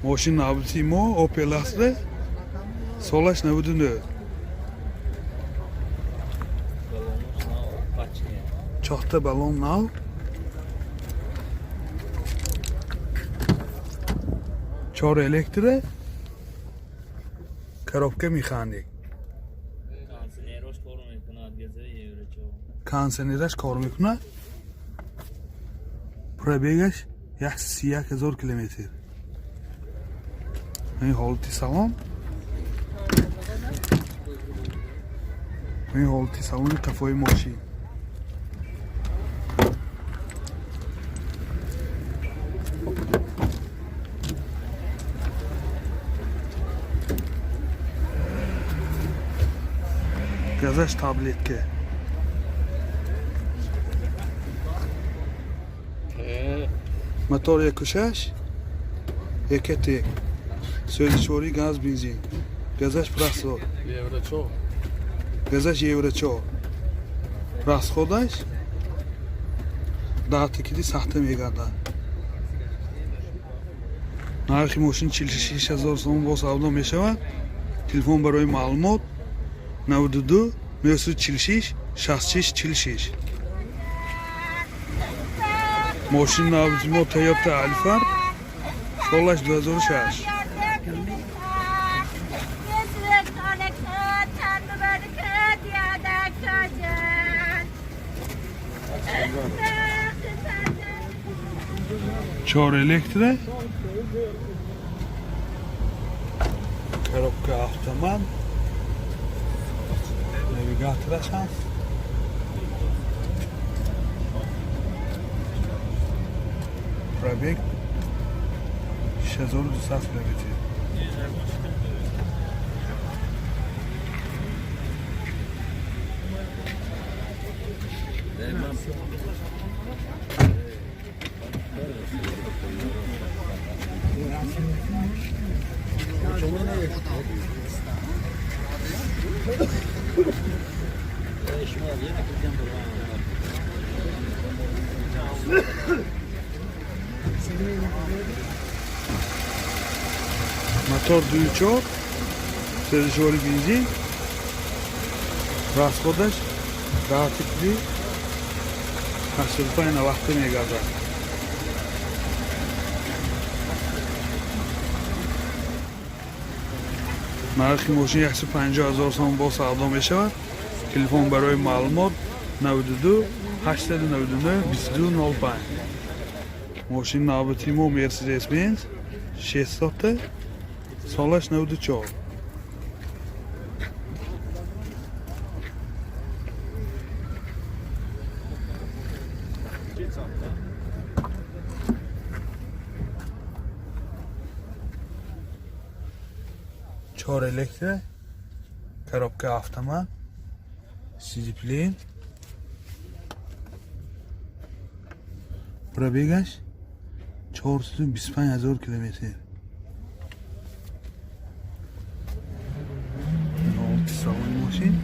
Мошин навбати мо Opel Astra, солаш 99. Чорта баллон нав. Чор электро, коробка механик. Кондиционерош кор мекунад, газаи евро 4. Кондиционераш кор мекунад. Пробегаш 131 000 километр. Ин ҳолати салон, ин ҳолати салони қафои мошин. Газаш таблетка. Мотор 1,6 ECVTEC, сӯзишворӣ газ бензин, газаш расход. Евро 4. Газаш евро 4, расходаш даҳтакиди сахта мегардад. Нархи мошин 46 000 сомон, бо савдо мешавад. Телефон барои маълумот 92 946 66 46. Мошин навбати мо Toyota Alphard, солаш 2006. Чор электро, коробка автомат, навигатораш ҳаст. Пробег 6200 километр. Мотор 2,4, сӯзишвори бензин, расходаш даҳтикли 85 навахта мегардад. Нархи мошин 150 000 сомон, бо савдо мешавад. Телефон барои маълумот 92 899 22 05. Мошини навбати мо Мерседес Бенз 600, солаш 94. Чор электро, коробка автомат, CD player. Пробегаш 425 000 километр. Ҳолати салони мошин.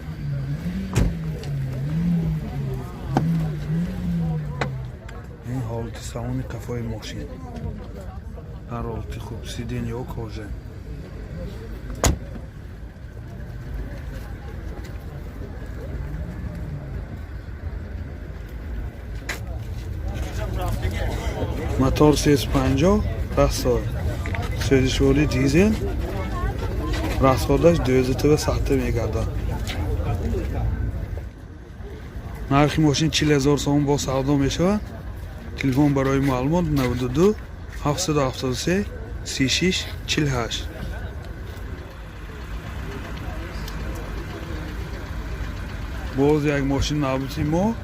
Ин ҳолати салони қафои мошин, дар ҳолати хуб, сиденьяҳо кожа. Мотор 350 расход, сӯзишворӣ дизел, расходаш 12 сахта мегардад. Нархи мошин 40 000 сомон, бо савдо мешавад. Телефон барои маълумот 92 773 36 48. Боз як мошин навбати мо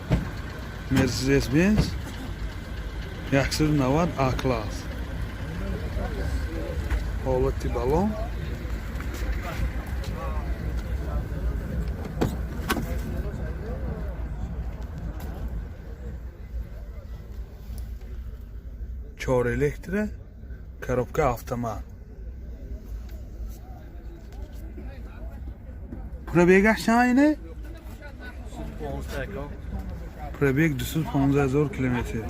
Мерседес Бенз 190 А класс, ҳолати балон. Чор электро, коробка автомат. Пробегаш чанд ине? Пробег 215 000 километр.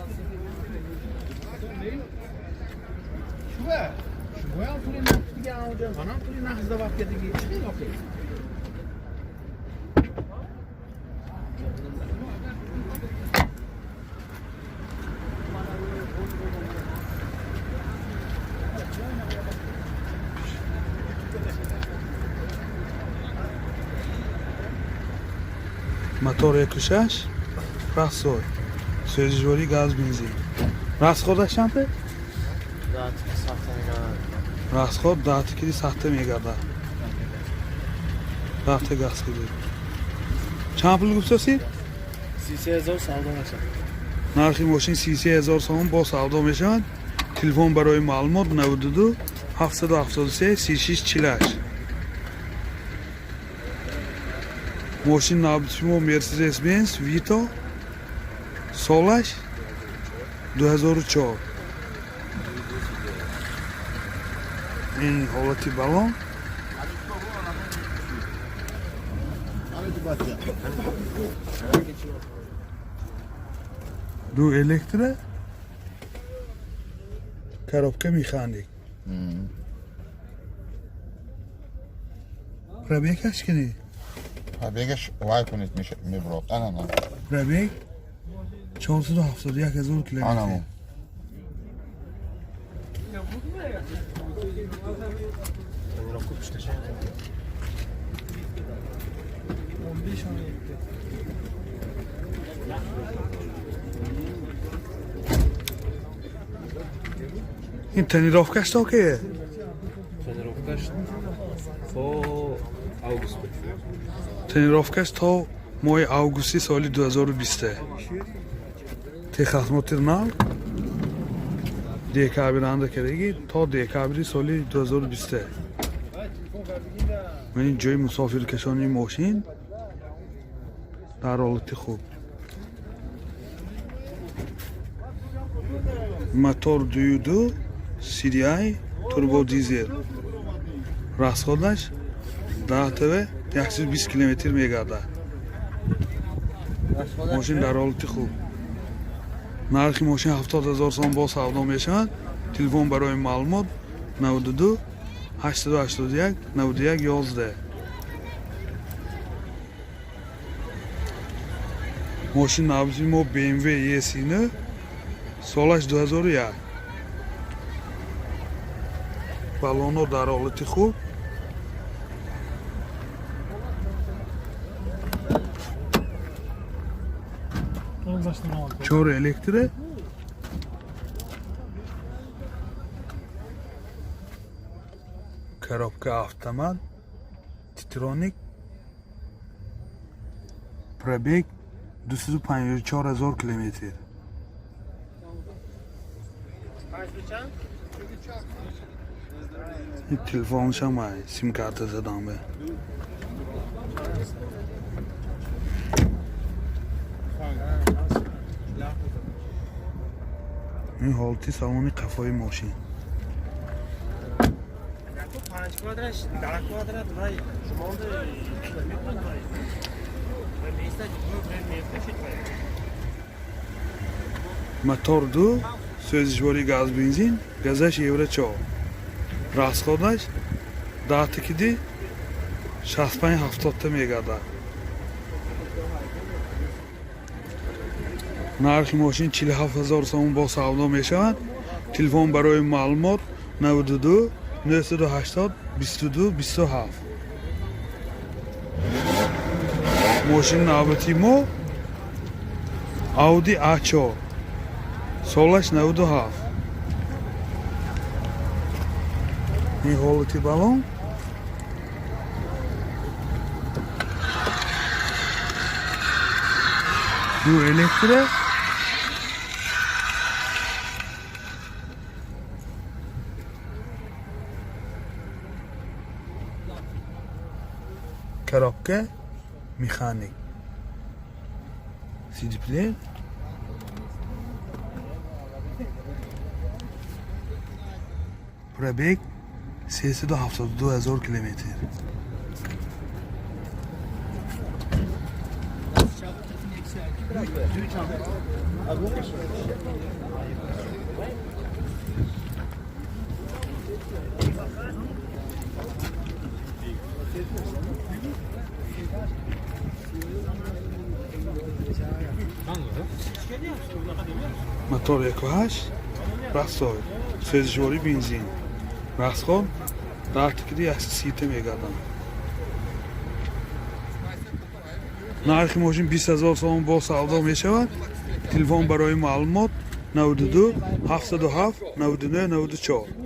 Мотор 1.6 расход, сӯзишворӣ газ, бензин. Расходаш чанд? Расход даҳта киди сахта мегардад. Даҳта газ киди. Чанд пул гуфтасид? 33 000 савдо мешавад. Нархи мошин 33 000 сомон, бо савдо мешавад. Телефон барои маълумот 92 773 36 48. Мошин навбати мо Мерседес Бенз Вито, солаш 2004. Ин ҳолати балон. Ду электро, коробка механик. Пробегаш кини? Пробегаш вай кунед, мебурад. Ана. Пробег 471 ҳазор километр. Анамо. Тонировка пушташа. Ин тонировкаш то кие? Тонировкаш то август. Тонировкаш то моҳи августи соли 2020. Техосмотр нав, декабр анда кардагӣ, то декабри соли 2020. Ин ҷои мусофиркашонии мошин дар ҳолати хуб. Мотор 2.2 CDI турбо дизел. Расходаш 10 ТВ 120 километр мегардад. Мошин дар ҳолати хуб. Нархи мошин 70 ҳазор сом, бо савдо мешавад. Телефон барои маълумот 92 881 91 11. Мошин навбати мо BMW E39, солаш 2001. Балонҳо дар ҳолати хуб. Чор электро. Коробка автомат. Титроник. Пробег 254 ҳазор километр. Ин телефоншам ай сим-карта задам бе. Ин ҳолати салони қафои мошин. 5 квадрат, 10 квадрат вай шумонда мекунад вай. Вай местад, вай мефурӯшед вай. Мотор ду, сӯзишворӣ газ, бензин, газаш евро 4. Расходаш даҳта киди 65 70та мегардад. Нархи мошин 47 ҳазор сомон, бо савдо мешавад. Телефон барои маълумот 92 980 22 27. Мошини навбати мо Audi A4, солаш 97. Ин ҳолати балон. Ду электро. Коробка механик. CD player. Пробег 372 ҳазор километр. Мотор 1,8, расой, сӯзишворӣ бензин. Расход дар тикиди 130 мегардам. Нархи мошин 20 ҳазор сомон бо савдо мешавад. Телефон барои маълумот 92 707 99 94.